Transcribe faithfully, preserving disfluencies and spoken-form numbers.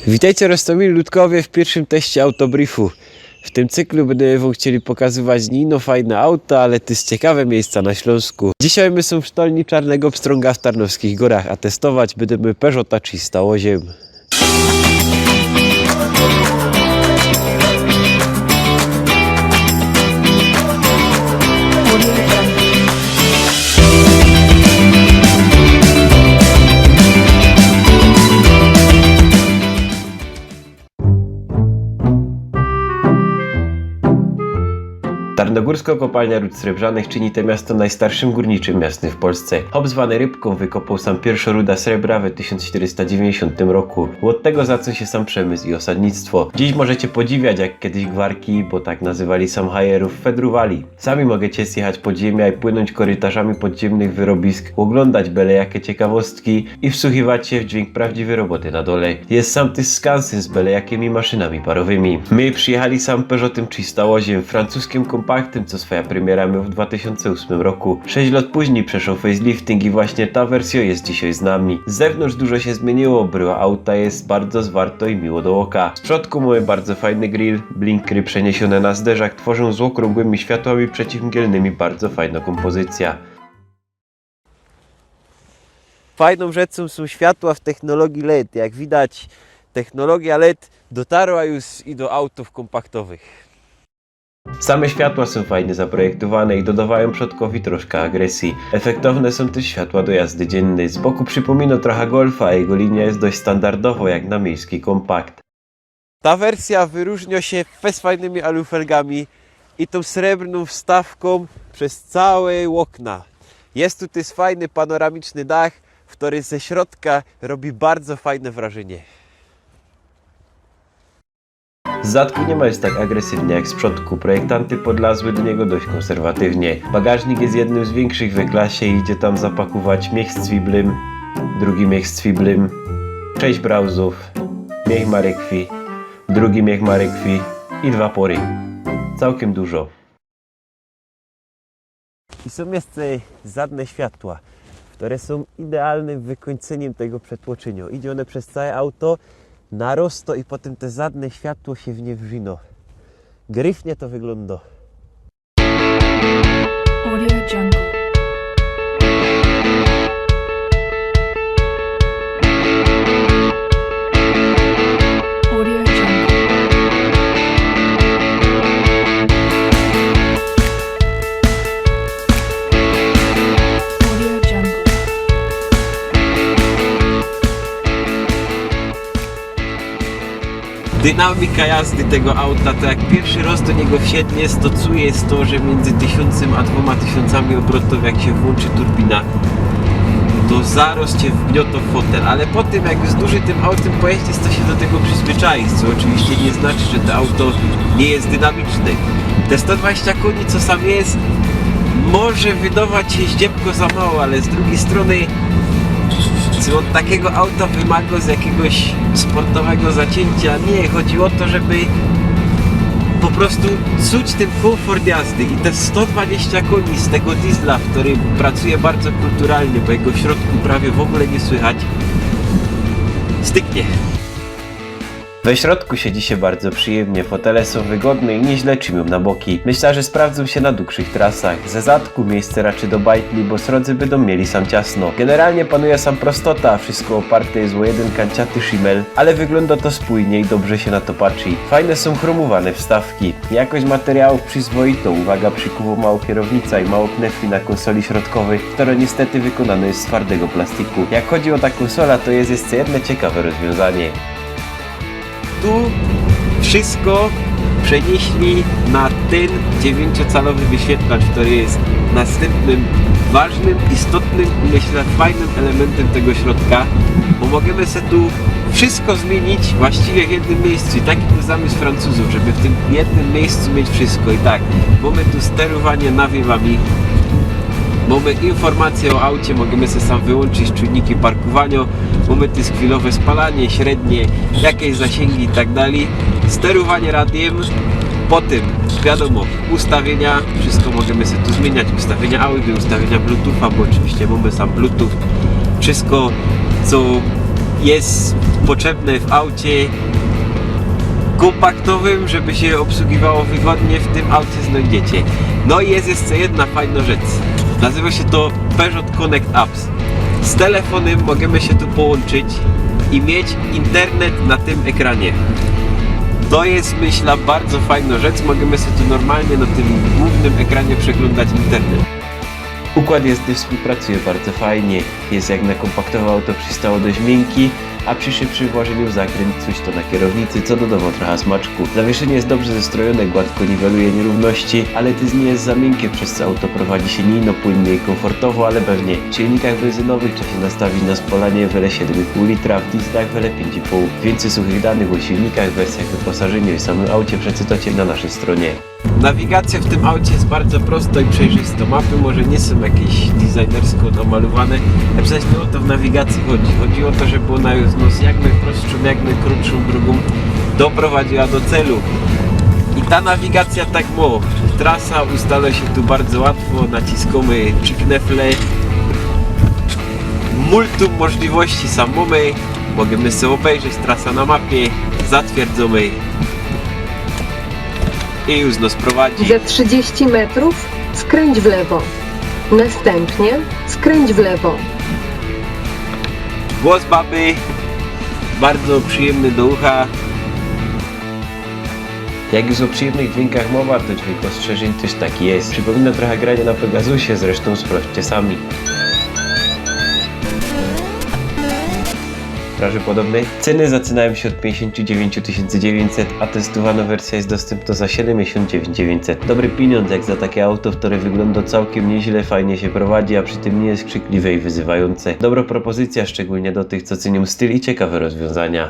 Witejcie, roztōmili ludkowie, w piyrszym teście autobriefu. W tym cyklu bydymy wōm chcieli pokazywać niy ino fajne auta, ale tyż ciekawe miejsca na Ślōnsku. Dzisiej my sōm w sztolni Czarnego Pstrōnga w Tarnowskich Gōrach, a testować bydymy Peugeota trzysta ôziym. Tarnogórsko Kopalnia Rud Srebrzanych czyni te miasto nojstarszym górniczym miastym w Polsce. Chop zwany Rybkōm wykopoł sam piyrszõ ruda srebra we tysiōnc sztyrysta dziewiyńćdziesiōntym roku. Ôd tego zaczōn sie sam przemysł i ôsadnictwo. Dziś możecie podziwiać, jak kedyś gwarki, bo tak nazywali sam hajerōw, fedrowali. Sami możecie zjechać pod ziymia i płynōńć korytarzami podziymnych wyrobisk, ôglōndać bele jake ciekawostki i wsłuchiwać sie w dźwiynk prawdziwyj roboty na dole. Jest sam tyż skansyn z bele jakimi maszynami parowymi. My przijechali sam Peugeotym trzysta ôziym, francuskym kompaktym, co swoja premiera mioł w dwa tysiōnce ôsmym roku. Sześć lot późnij przeszoł facelifting i właśnie ta wersjŏ jest dzisiej z nami. Z zewnōntrz dużo sie zmiyniło, bryła auta jest bardzo zwarto i miło do ôka. Z przodku mōmy bardzo fajny grill, blinkry przeniesiōne na zderzak tworzōm z ôkrōngłymi światłami przeciwmgielnymi bardzo fajnõ kōmpozycyjõ. Fajnōm rzeczōm sōm światła w technologii led. Jak widać, technologia led dotarła już i do autow kompaktowych. Same światła sōm fajnie zaprojektowane i dodŏwajōm przodkowi troszka agresyje. Efektowne sōm tyż światła do jazdy dziynnyj. Z boku przipōmino trocha Golfa, a jego linia jest dość standardowŏ jak na miejski kompakt. Ta wersjŏ wyrożniŏ sie fest fajnymi alufelgami i tōm srebrnōm wstawkōm bez cołke ôkna. Jest tu tyż fajny panoramiczny dach, kery ze środka robi bardzo fajne wrażynie. Z zadku niy ma już tak agresywnie jak z przodku. Projektanty podlazły do niego dość kōnserwatywnie. Bagażnik jest jednym z wiynkszych we klasie i idzie tam zapakować miech z cwiblym, drugi miech z cwiblym, sześć brauzōw, miech marykwi, drugi miech marykwi i dwa pory. Cołkym dużo. I sōm jeszcze zadne światła, kery sōm idealnym wykōńczyniym tego przetłoczyniŏ. Idzie ône bez cołke auto, narostŏ i potym te zadne światło sie w nie wrzinŏ. Gryfnie to wyglōndŏ. Audio Jungle. Audio Jungle. Audio Jungle. Dynamika jazdy tego auta, to jak piyrszy roz do niego wsiedniesz, to czujesz to, że miyndzy tysiōncym a dwōma tysiōncami ôbrotōw, jak sie włōnczy turbina, to zaroz cie wgniotŏ w fotel. Ale potym, jak już duży tym autym pojeździsz, to sie do tego przyzwyczaisz, co ôczywiście niy znaczy, że to auto niy jest dynamiczne. Te sto dwadzieścia kōni, co sam jest, może wydŏwać sie ździebko za mało, ale z drugij strōny, czy ôd takigo auta wymagŏ z jakigoś sportowego zacięcia? Niy, chodzi ô to, żeby po prostu czuć tyn kōmfort jazdy i te sto dwadzieścia kōni z tego diesla, kery pracuje bardzo kulturalnie, bo jego w środku prawie w ôgōle niy słychać, styknie. We środku siedzi sie bardzo przijymnie, fotele sōm wygodne i niyźle trzimiyōm na boki. Myśla, że sprawdzōm sie na dugszych trasach. Ze zadku miyjsce raczy do bajtli, bo srodzy bydōm mieli sam ciasno. Generalnie panuje sam prostota, a wszysko ôparte jest ô jedyn kanciaty szimel, ale wyglōndŏ to spōjnie i dobrze sie na to patrzi. Fajne sōm chrōmowōne wstawki. Jakość materiałōw przyzwoitŏ, uwaga przikuwŏ mało kierownica i mało knefli na kōnsoli środkowyj, kery niystety wykōnane jest z twardego plastiku. Jak chodzi ô ta kōnsola, to jest jeszcze jedne ciekawe rozwiōnzanie. Tu wszysko przeniyśli na tyn dziewiyńciocalowy wyświetlŏcz, kery jest nastympnym ważnym, istotnym i, myśla, fajnym elemeńtym tego środka, bo możymy se tu wszysko zmiynić właściwie w jednym miyjscu. I taki bōł zamysł Francuzōw, żeby w tym jednym miyjscu mieć wszysko. I tak, mōmy tu sterowanie nawiywami, mōmy informacje ô aucie, możymy se sam wyłōnczyć czunniki parkowaniŏ, mōmy tyż chwilowe spalanie, średnie, jakeś zasiyngi i tak dalij. Sterowanie radiyjym, potym, wiadōmo, ustawiynia, wszysko możymy se tu zmiyniać, ustawiynia audio, ustawiynia Bluetootha, bo ôczywiście mōmy sam Bluetooth, wszysko, co jest potrzebne w aucie kompaktowym, żeby się obsługiwało wygodnie, w tym aucie znajdziecie. No i jest jeszcze jedna fajna rzecz. Nazywa się to Peugeot Connect Apps. Z telefonem możemy się tu połączyć i mieć internet na tym ekranie. To jest, myślę, bardzo fajna rzecz. Możemy sobie tu normalnie na tym głównym ekranie przeglądać internet. Układ jezdny współpracuje bardzo fajnie. Jest jak na kompaktowe auto przystało, dość miękki, a przy szybszym włożeniu w zakręt coś to na kierownicy, co dodało trochę smaczku. Zawieszenie jest dobrze zestrojone, gładko niweluje nierówności, ale też nie jest za miękkie, przez co auto prowadzi się nie ino płynnie i komfortowo, ale pewnie. W silnikach benzynowych trzeba się nastawić na spalanie wele siedem i pół litra, w dieslach wele pięć i pół. Więcej suchych danych o silnikach, wersjach wyposażenia i samym aucie przeczytacie na naszej stronie. Nawigacja w tym aucie jest bardzo prosta i przejrzysta. Mapy może nie są jakieś designersko namalowane, ale przecież nie o to w nawigacji chodzi. Chodzi o to, żeby ona jest, no, z jak najprostszą, jak najkrótszą drogą doprowadziła do celu. I ta nawigacja tak mo. Trasa ustala się tu bardzo łatwo, naciskamy trzy knefle. Multum możliwości sam mamy. Możemy sobie obejrzeć trasę na mapie, zatwierdzamy i już nas prowadzi. Za trzydzieści metrów skręć w lewo. Następnie skręć w lewo. Głos baby, bardzo przyjemny do ucha. Jak już o przyjemnych dźwiękach mowa, to dźwięk ostrzeżeń też taki jest. Przypomina trochę granie na Pegasusie, zresztą sprawdźcie sami. Prawie podobny. Ceny zaczynają się od pięćdziesiąt dziewięć tysięcy dziewięćset, a testowana wersja jest dostępna za siedemdziesiąt dziewięć dziewięćset. Dobry pieniądz jak za takie auto, które wygląda całkiem nieźle, fajnie się prowadzi, a przy tym nie jest krzykliwe i wyzywające. Dobra propozycja, szczególnie do tych, co cenią styl i ciekawe rozwiązania.